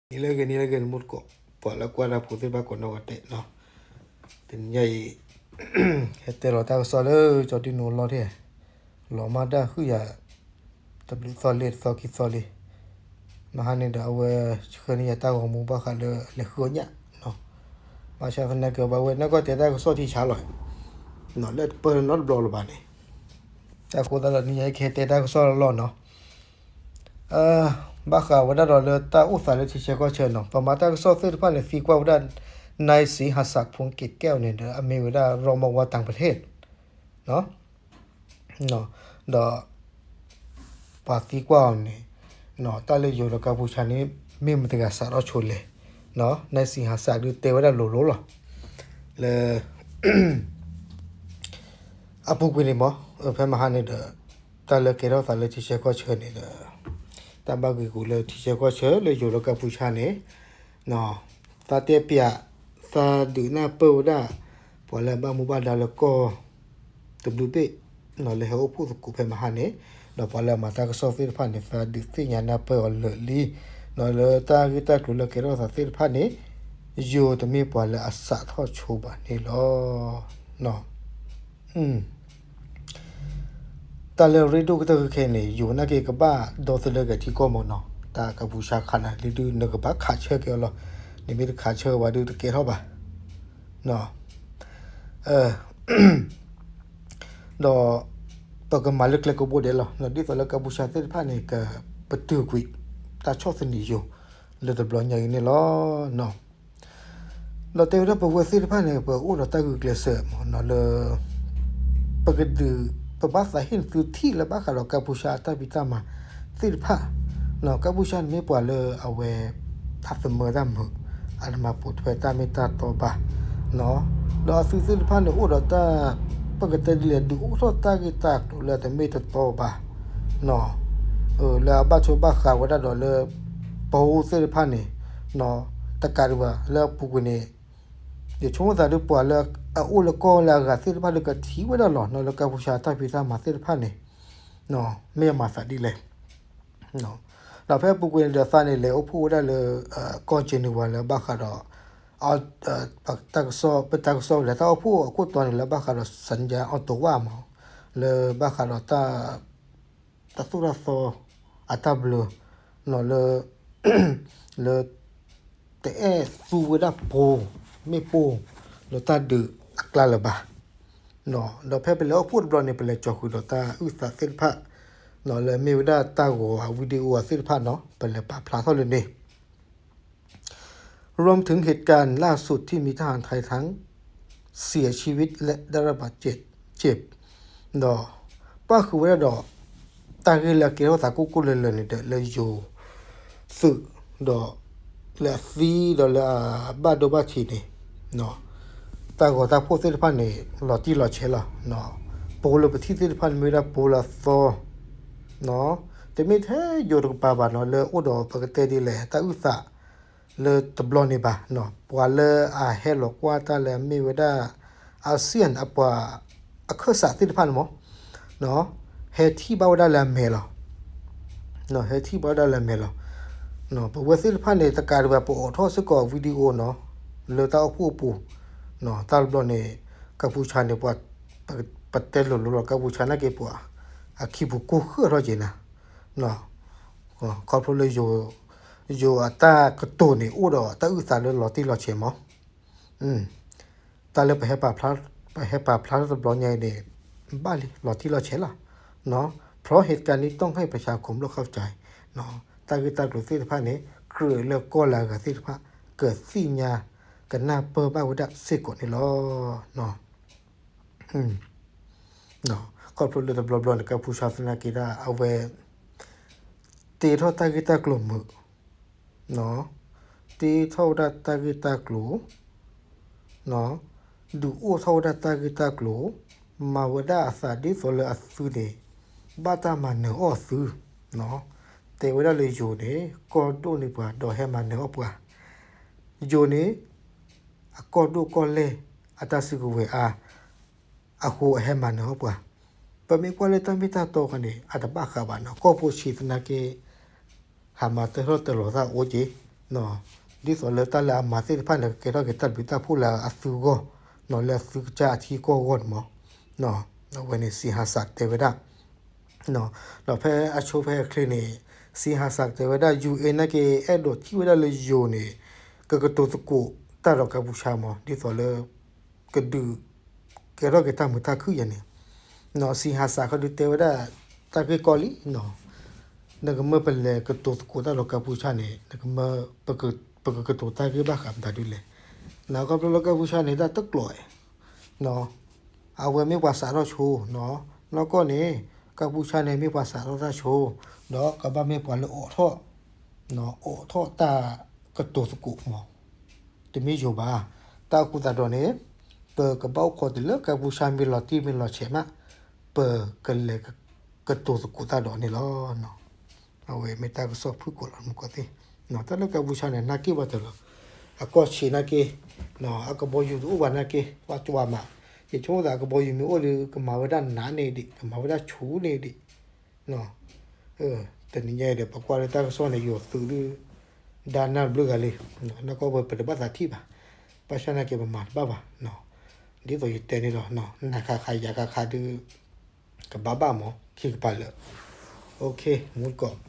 နံၤလၢအဂ့ၤ နံၤလၢအဂ့ၤ နမိၢ်တကိး ပှၤလၢကွၢ်တၢ်ဖိသ့ၣ်တဖၣ်ကိးနီၢ်ဂၤဒဲးနီၤ, တနံၤညါအံၤ ဟဲတဲလီၤတၢ်ကစီၣ်လၢကၠီဒံၣ်နိလီၢ်ထံၣ်, လီၤမၢ်တၢ်ဃုာ်ယၤ တဘျုးသီလံ တသီခံသီလံ, မဟါန့ၣ်ဒီးအဝဲဆှၢန့ၢ်ယၤတၢ်ဂီၤမူဘၣ်ဃးလၢလဲၤဃုအီၣ်ညၣ်နီၤ, ဘၣ်ဆၣ်သနာ်က့ ဘၣ်ဝဲနီၢ်ကီၢ်တဲတၢ်ကစီၣ်ထံဆါလီၤ, လၢတပၢၢ်နီတဘျီလၢၤဘၣ်န့ၣ်, တၢ်အဃိသတးဒီးနံၤညါအံၤကဟဲတဲတၢ်ကစီၣ်လီၤနီၤ ဘၣ်ဃးဝဲဒၣ်ဒီးလၢတၢ်အိၣ်သးလၢထံဆၢကီၢ်ဆၢနီၤ, ပမၤတၢ်ကစီၣ်သ့ၣ်တဖၣ်န့ၣ် သံကွၢ်ဝဲဒၣ် နၢၣ်စံဟးစးဖူက့းကဲၣ်န့ၣ်ဒီး အမ့ၢ်ဝဲဒၣ် ရမဝါတၢ်ပထ့ၣ် ဒီး ပှၤသံကွၢ်အီၤန့ၣ် တၢ်လၢယိၤဒီးကၢပူၤဆါန့ၣ် မ့ၢ်မတၤတဂၤစးထီၣ်ဆိလဲၣ်, နၢၣ်စံဟးစးဒုးတဲဝဲဒၣ်လိၤလိၤလီၤ, လၢ အပူၤကွံာ်န့ၣ်မ့ၢ် ဖဲမဟါန့ၣ်ဒီး တၢ်လၢကဲထီၣ်သးလၢထံဆၢကီၢ်ဆၢန့ၣ်ဒီး တၢ်ဘၣ်ဂ့ၢ်ဂူာ်လၢထံဆၢကီၢ်ဆၢလၢယိၤဒီးကၢပူၤဆါန့ၣ် သးတဲပၠး သးဒုးနၢ်ပၢၢ်ဝဲဒၣ် ပှၤလၢအဘၣ်မူဘၣ်ဒါလၢကီၢ် တဘျုးဘ့ၣ် လၢဟဲအိၣ်ဖှိၣ်သကိးဖဲမဟါန့ၣ်, ဒီးပှၤလၢအမၤတၢ်ကစီၣ်သ့ၣ်တဖၣ်န့ၣ် သးဒုးသ့ၣ်ညါနၢ်ပၢၢ်အီၤလၢာ်လံ, ဒီးလၢတၢ်ဂ့ၢ်တၢ်ကျိၤလၢကဲထီၣ်သးသ့ၣ်တဖၣ်န့ၣ် ယိၤတမ့ၢ်ပှၤလၢအစးထီၣ်ဆိဘၣ်န့ၣ်လီၤ. တၢ်လၢအရ့ဒိၣ်ကတၢၢ်ခဲအံၤန့ၣ် ယိၤနာ်က့ကဘၣ်ဒီသဒၢက့ၤထံကီၢ်မ့ၢ်နီၤ, တၢ်ကၢပူၤဆါခးနၤလံဒုး နကဘၣ်ခးဆၢက့ၤအီၤလီၤ, နမ့ၢ်တခးဆၢဘၣ်ဒုးတကဲထီၣ်ဘၣ် ဒီး ပကမၤလၢကျဲကဘိဒဲးလီၤ, ဒ်သိးလၢကၢပူၤဆါသ့ၣ်တဖၣ်န့ၣ် ကပတုာ်ကွံာ် တၢ်ဆီၣ်သနံးယိၤ လၢတဘျီညါအံၤန့ၣ်လီၤ. ဒီးတဲဝဲဒၣ်ပဝဲသ့ၣ်တဖၣ်န့ၣ် ပအိၣ်ဒီးတၢ်ဂုာ်ကျဲးစၢးမ့ၢ်နီၤလၢ ပကဒုး ပဘၣ်သးဟ့ၣ်နသုထံၣ်လၢဘၣ်ဃးဒီးကၢပူၤဆါအတၢ်ဖံးတၢ်မၤသ့ၣ်တဖၣ်, ကၢပူၤဆါန့ၣ်မ့ၢ်ပှၤလၢအဝဲ အသမၢတၢ်မုာ်, အတမၤပိာ်ထွဲတၢ်မ့ၢ်တၢ်တီဘၣ်, ဒီးအသုသ့ၣ်တဖၣ်န့ၣ်အိၣ်ဒီးတၢ် ပကတဲဒ်လဲၣ် ဒုးအိၣ်ထီၣ်တၢ်ဂ့ၢ်တၢ်ကျိၤလၢအတမ့ၢ်တတီဘၣ် လၢအဘၣ်ဆိဘၣ်ဃးဝဲဒၣ်ဒီးလၢ ပှၤသ့ၣ်တဖၣ်န့ၣ် တကးဒံးဘၣ်လၢအပူၤကွံာ်န့ၣ် ယဆိကမိၣ်သးဒုးပှၤလၢအအိၣ်လၢကီၢ်လၢအဂၤသ့ၣ်တဖၣ်ဒုးကထံၣ်ဝဲဒၣ်လီၤနီၤ လၢကၢပူၤဆါတၢ်ဖံးတၢ်မၤသ့ၣ်တဖၣ်န့ၣ် မ့ၢ်အမၤသးဒ်လဲၣ် ဒီးဖဲအပူၤကွံာ်န့ၣ်ဒီးသးန့ၣ် လဲၤအိၣ်ဖှိၣ်ဝဲဒၣ်လၢ ကီၢ်ကၠ့နဝါလၢဘၣ်ဃးဒီး တၢ်ကစီၣ် ပတၢ်ကစီၣ်လဲၣ် တၢ်အိၣ်ဖှိၣ်အခိၣ်တီန့ၣ် လၢဘၣ်ဃးဒီး စၣ်ယၣ်အီၣ်တိဝၣ်မး လၢဘၣ်ဃးဒီးတၢ် တၢ်သိၣ်တၢ်သီ အတၢ်ဘျၢ လၢ လၢ တအဲၣ်သူဝဲဒၣ်ပိ မ့ၣ်ပိၢ် လၢတၢ်ဒုးအကျါလၢၤဘၣ် ဒီးဖဲပလဲၤအိၣ်ဖှိၣ်တဘျီန့ၣ် ပလဲၤကၠီၤဃုာ်ဒီးတၢ်အုၣ်သးသ့ၣ်တဖၣ် လၢမ့ၢ်ဝဲဒၣ်တၢ်ဂီၤအဝံဒံအိၣ်အသ့ၣ်တဖၣ်နီၤ ပလဲၤပာ်ဖျါထီၣ်လၢန့ၣ် รวมถึงเหตุการณ์ล่าสุดที่มีทหารไทยทั้งเสียชีวิตและได้รับบาดเจ็บ ဒီး ပၣ်ဃုာ်ဝဲဒၣ်ဒီး တၢ်ဂ့ၢ်လၢအကဲထီၣ်သးကိၢ်ကိၢ်လၢၤလၢၤန့ၣ်ဒီး လၢယိၤသုး ဒီး လၢအသံဒီးလၢအဘၣ်ဒိဘၣ်ထံးန့ၣ် တၢ်ဂီၤတၢ်ဖှိၣ်သ့ၣ်တဖၣ်န့ၣ် လီၤတံၢ်လီၤဆဲးလီၤ. ပိလၢပထံၣ်သ့ၣ်တဖၣ်န့ၣ်မ့ၢ်ဝဲဒၣ်ပိလၢအသီ တမ့ၢ်ထဲယိၤတကပၤဘၣ်နီၤ လၢအိၣ်ဒီးပကတဲဒ်လဲၣ် တၢ်အုၣ်သးလၢတဘျီန့ၣ်ဘၣ်. ပှၤလၢအဟဲလီၤကွၢ်တၢ်လၢအမ့ၢ်ဝဲဒၣ် အစံၣ်ယၣ် အပှၤအခၢၣ်စးသ့ၣ်တဖၣ်န့ၣ်မး ဟဲထံၣ်ဘၣ်ဝဲဒၣ်လၢအမဲာ်လီၤ. ဟဲထံၣ်ဘၣ်ဝဲဒၣ်လၢအမဲာ်လီၤ. ပဝဲသ့ၣ်တဖၣ်န့ၣ် တကးဒံးဘၣ် ပအိးထီၣ်စ့ၢ်ကီး video နီၤ လၢတၢ်အိၣ်ဖှိၣ်အပူၤ တၢ်တဘျီန့ၣ် ကၢ်ပူၤဆါန့ၣ် ပှၤ ပတဲလိၤလိၤလီၤ ကၢ်ပူၤဆါနာ်က့ပှၤ အခံပူၤကိၢ်ဃၢ်ထီၣ်က့ၤနၤ ခီဖျိလၢ ယိၤအတၢ်ကတိၤန့ၣ် အိၣ်ဒီးတၢ်အုၣ်သးလၢလီၤတံၢ်လီၤဆဲးမး တၢ်လၢပဟဲပာ်ဖျါ ပဟဲပာ်ဖျါထီၣ်တဘျီညါအံၤန့ၣ် ဘၣ်လံ လီၤတံၢ်လီၤဆဲးလီၤ. เพราะเหตุการณ์นี้ต้องให้ประชาคมโลกเข้าใจ တၢ်ဂ့ၢ်တၢ်ကျိၤသ့ၣ်တဖၣ်န့ၣ် ကြၢးလၢကီၢ်လၢအဂၤသ့ၣ်တဖၣ် ကသ့ၣ်ညါ ကနၢ်ပၢၢ်ဘၣ်ဝဲဒၣ်စ့ၢ်ကီးန့ၣ်လီၤ. ခီဖျိလၢတဘျီဘျီန့ၣ် ကၢ်ပူၤဆါသနာ်က့ဒၣ် အဝဲ တ့ထီၣ်တၢ်ဂ့ၢ်တၢ်ကျိၤမုာ် တ့ထီၣ်ဝဲဒၣ်တၢ်ဂ့ၢ်တၢ်ကျိၤ ဒုးအိၣ်ထီၣ်ဝဲဒၣ်တၢ်ဂ့ၢ်တၢ်ကျိၤ မၤဝဲဒၣ်အသးဒ်သိးလၢအသုန့ၣ် ဘၣ်တၢ်မၤနၢၤအီၣ်သု တဲဝဲဒၣ်လၢယိၤန့ၣ် ကီၢ်ဒိၣ်န့ၢ်ပှၤဒီးဟဲမၤနၢၤအီၣ်ပှၤ ယိၤန့ၣ် အကီၢ်ဒိၣ်ကီၢ်လဲၢ် အတၢ်စုကဝဲၤအါ အဃိအဟဲမၤနၢၤအီၣ်ပှၤ ပမ့ၢ်ကွၢ်လၢတၢ်မ့ၢ်တၢ်တီခါန့ၣ် အတဘၣ်ဃးဘၣ်နီၤ ကီၢ်ဖိဆံးသနာ်က့ ဟးမၤတၢ်ထီၣ်တၢ်လီၤသၣ်အိၣ်က့ၤ ဒ်သိးလၢတၢ်လၢအမၤသ့ၣ်တဖၣ်န့ၣ် ကကဲထီၣ်က့ၤတၢ်ဘျုးတၢ်ဖှိၣ်လၢအသုဂီၢ်, လၢအသုကစၢ်အထံကီၢ်အဂီၢ်န့ၣ်မး. အဝဲန့ၣ် စံဟးစးတဲဝဲဒၣ် ဒီးဖဲအဆိဖဲအချ့န့ၣ် စံဟးစးတဲဝဲဒၣ် ယူၣ်အ့ နာ်က့ အဲၣ်ဒိးထံၣ်ဝဲဒၣ်လၢယိၤန့ၣ် ကကတိၤသကိးတၢ်ဒီးကၢပူၤဆါမး ဒ်သိးလၢ ကဒုး ကဲထီၣ်က့ၤတၢ်မုာ်တၢ်ခုၣ်ယၤန့ၣ်, စံဟးစးခီဒုးတဲဝဲဒၣ် တၢ်ဂ့ၢ်ကီလံ, နကမၢပလဲၤကတိၤသကိးတၢ်ဒီးကၢပူၤဆါန့ၣ် နကမၢ ပကကတိၤတၢ်ဂ့ၢ်ဘၣ်ဃးမတၤဒုလဲၣ်. နခီဖျိလၢကၢပူၤဆါန့ၣ် တၢ်တကျိၤ အဝဲမ့ၢ်ပှၤစးထီၣ်ဆိ, နီၢ်ကီၢ်န့ၣ် ကၢပူၤဆါန့ၣ်မ့ၢ်ပှၤစးထီၣ်တၢ်ဆိ, ဒီးကဘၣ်မ့ၢ်ပှၤလၢအိးထီၣ်, အိးထီၣ်တၢ်ကတိၤသကိးမး, တမ့ၢ်ယိၤဘၣ်. တၢ်အဃိသတးဒီးန့ၣ် ပကဘၣ်အိၣ်ခိးတုၤလၢကၢပူၤဆါမ့ၢ်လီၤတံၢ်မ့ၢ်လီၤဆဲးမး ပကလဲၤကတိၤသကိးတၢ်ဒီးန့ၣ်လီၤ. အဝဲမ့ၢ်တၢ်ကစီၣ်ဖုၣ်ကိာ်လီၤ မုၢ်ကီၢ်သ့ၣ်, တၢ်လၢကၢပူၤဆါန့ၣ် နာ်က့ပှၤတလီၤ, အကီၢ်ဆံးနာ်က့, အကဘီယူၤတအိၣ်ဘၣ်နာ်က့ ပှၤကွၢ်မး, ယဆိကမိၣ်သးအကဘီယူၤမ့ၢ်အိၣ်ဒီး ကမၤဝဲဒၣ်နးန့ၣ်ဒံး ကမၤဝဲဒၣ်ဆူၣ်န့ၣ်ဒံး တနံၤညါအံၤဒီး ပကွၢ်လၢတၢ်ကစီၣ်န့ၣ် ယိၤသုးဒုး ဒါနၢ်တဘျုးဂၤလံ, နီၢ်ကီၢ်ပပတဘၣ်သးထံၣ်ဘၣ်, ဘၣ်ဆၣ်နာ်က့ပမၤတဘၣ်ဘၣ်, ဒ်သိးယတဲန့ၣ်လီၤ, နၤခးခးယၤခးခးဒုး ကဘၣ်ဘၣ်မး ခံကပၤလၢာ်, မူတကိး